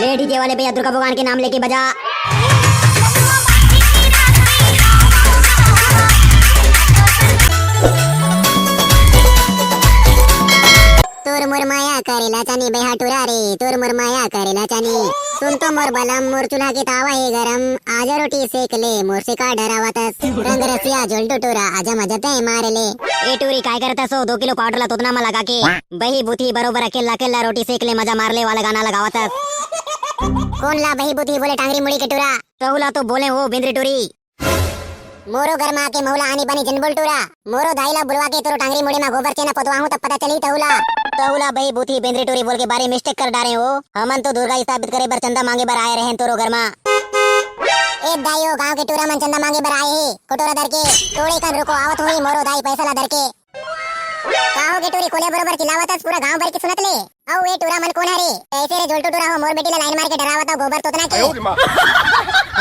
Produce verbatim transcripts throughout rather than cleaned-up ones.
ले डीजे वाले भैया, दुर्गा भगवान के नाम लेके बजा। तोर मोर माया करेला चानी बेहा टुरा रे, तोर मोर माया करेला चानी। सुन तो मोर बलम, मोर चूल्हा के तावा हे गरम, आजा रोटी सेक ले, मोर से का डरावतस। रंग रसिया झोल टुटुरा, आजा मजा तय मार ले। ए टूरी, काय करतस हो? दो किलो पाउडर ला तोतना म लगा के, बही बुथी बरोबर अकेल्ला अकेल्ला रोटी सेक ले, मजा मार ले वाला गाना लगावतस। कोन ला बही बुथी बोले टांगरी मुड़ी के टूरा? तहुला तो बोले हो बिंदरी टूरी। मोरो घर मा आके महुला आनी बानी जन बोल टूरा। मोरो दाई ला बुलवा के तोरो टांगरी मुड़ी मा गोबर चेना पोतवाहूं तब पता चली तहुला। तहुला बही बुथी बेंदरी टूरी बोल के बारे मिस्टेक कर डारे हो। हमन तो दुर्गा स्थापित करे बर चंदा मांगे बर आए रहेन तोरो घर मा। ए दाई, ओ गांव के टूरा मन चंदा मांगे बर आए हे। कटोरा धर के। तोड़े कन रुको, आवत होही मोरो दाई पैसा ला धर के। का हो गे टूरी, कोले बरोबर चिल्लावतस, पूरा गांव भर के सुनत ले। अउ ए टूरा मन कोन हरे? कैसे रे झोलटू टूरा हो, मोर बेटी ला लाइन मार के डरावत हो गोबर तोतना के।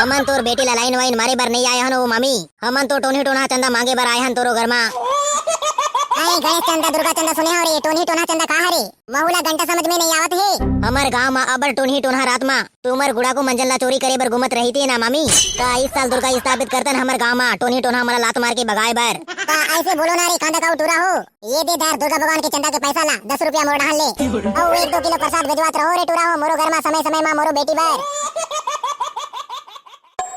हमन तोर बेटी ला लाइन वाइन मारे बर नहीं आए हन ओ मामी, हमन तो टोनी टोना चंदा मांगे बर आए हन तोरो घर मा। अरे गणेश चंदा, दुर्गा चंदा सुने हो रे, टोनी टोना चंदा का हरे? महुला घंटा समझ में नहीं आवत हे। हमर गांव मा अबर टोनी टोना रात मा तुमर गुड़ाकू मंजन ला चोरी करे बर घूमत रही थी ना मामी, का इस साल दुर्गा स्थापित करतन हमर गांव मा टोनी टोना मला लात मार के भगाए बर। का ऐसे बोलो ना रे कांदा का टूरा हो, ये दे धार दुर्गा भगवान के चंदा के पैसा ला, दस रुपया मोर डाल ले। अउ एक दो किलो प्रसाद भेजवात रहो रे टूरा हो, मोरो घर मा समय समय मा मोरो बेटी बर।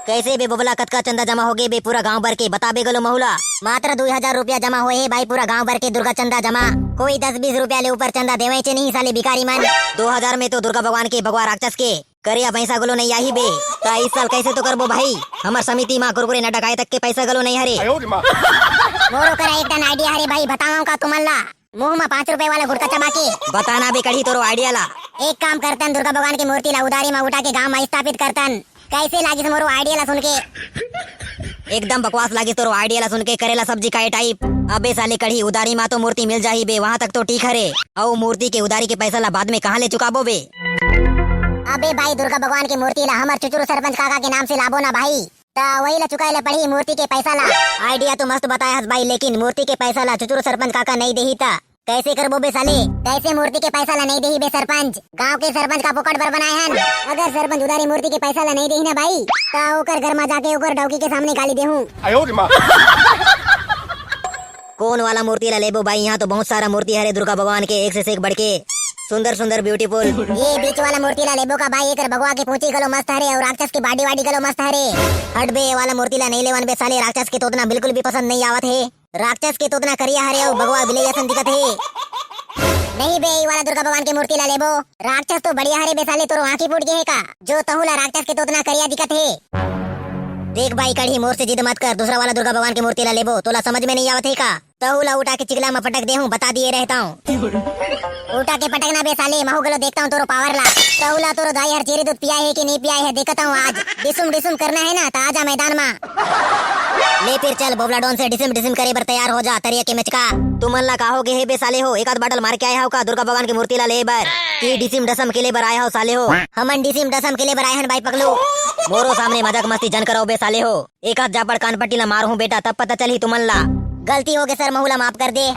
कैसे बे बोबला, कतका चंदा जमा हो गे बे पूरा गांव भर के, बता बे गलो महुला। मात्र दो हजार रुपया जमा होए हे भाई पूरा गांव भर के दुर्गा चंदा जमा। कोई दस बीस रुपया ले ऊपर चंदा देवे चे नहीं साले भिखारी मन। दो हजार में तो दुर्गा भगवान के भगवा राक्षस के करिया भैंसा गलो नहीं आही बे। ता इस साल कैसे तो करबो भाई, हमर समिति मा कुरकुरे न डकाए तक के पैसा गलो नहीं हरे। मोरो करा एक ठन आइडिया हरे भाई, बतावं का तुमन ला? मुंह मा पाँच रुपए वाला गुटका चबा के। बताना बे कढ़ी तोरो आइडिया ला। एक काम करतन, दुर्गा भगवान की मूर्ति ला उधारी मा उठा के गांव मा स्थापित करतन। कैसे लागिस मोरो आइडिया ला सुन के? एकदम बकवास लागिस तोरो आइडिया ला सुन के, करेला सब्जी खाए टाइप। अबे साले कढ़ी, उधारी मा तो मूर्ति मिल जाही बे, वहां तक तो ठीक हरे। अउ मूर्ति के उधारी के पैसा ला बाद में कहां ले चुकाबो बे? अबे भाई, दुर्गा भगवान की मूर्ति ला हमर चुचुरू सरपंच काका के नाम से लाबो ना भाई, त वही ला चुकाए ला पड़ही मूर्ति के पैसा ला। आइडिया तो मस्त बताए हस भाई, लेकिन मूर्ति के पैसा ला चुचुरू सरपंच काका नहीं देही त कैसे करबो बे साले? कैसे मूर्ति के पैसा ला नहीं देही बे सरपंच? गांव के सरपंच का फोकट बर बनाए हन। अगर सरपंच उधारी मूर्ति के पैसा ला नहीं देही ना भाई, त ओकर घर मा जाके ओकर डौकी के सामने गाली देहूं। कोन वाला मूर्ति ला लेबो भाई? यहाँ तो बहुत सारा मूर्ति हरे दुर्गा भगवान के, एक से एक बढ़ के सुंदर सुंदर ब्यूटीफुल। ये बीच वाला मूर्ति ला लेबो का भाई? एकर भगवा के पूंछी गलो मस्त हरे अउ राक्षस की बॉडी वाडी गलो मस्त हरे। हट बे, ये वाला मूर्ति ला नहीं लेवन बे साले, राक्षस के तोतना बिल्कुल भी पसंद नहीं आवत हे। राक्षस के तोतना करिया हरे अउ भगवा बिलई असन दिखत हे। नहीं बे, ये वाला दुर्गा भगवान की मूर्ति ला लेबो। राक्षस तो बढ़िया हरे बे साले, तोरो आंखी फूट गे हे का, जो तहू ला राक्षस के तोतना करिया दिखत हे? देख भाई कढ़ी, मोर से जिद मत कर, दूसरा वाला दुर्गा भगवान की मूर्ति ला लेबो, तोला समझ में नहीं आवत हे का? तहू ला उठा के चिखला म पटक देहूं, बता दिए रहता हूं। उठा के पटकना बे साले, महू गलो देखता हूं तोरो पावर ला। तहू ला तोरो दाई हर चेरी दूध पियाए हे कि नहीं पियाए हे, देखता हूं आज। डिसुम डिसुम करना हे ना, त आजा मैदान मा। ले फिर चल, बोबला डॉन से डिसम डिसम करे बर तैयार हो जा, तरिया के मेचका। तुमन ला का हो गे हे बे साले हो, एक आध बाटल मार के आए हव का दुर्गा भगवान के मूर्ति ला ले बर? कि डिसम डसम के ले बर आए हव साले हो? हमन डिसम डसम के ले बर आए हन भाई पगलू। मोरो सामने मजाक मस्ती जन करो बे साले हो। एक आध जापड़ कान पट्टी ला मारहूं बेटा, तब पता चलही तुमन ला। गलती हो गे सर, महू ला माफ कर दे।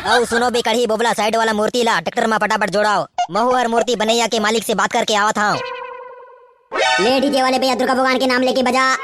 अउ सुनो बे कढ़ी बोबला, साइड वाला मूर्ति ला ट्रैक्टर मा फटाफट जोड़ाओ। महू हर मूर्ति बनैया के मालिक से बात करके आवत हव। ले डीजे वाले भैया, दुर्गा भगवान के नाम लेके बजा।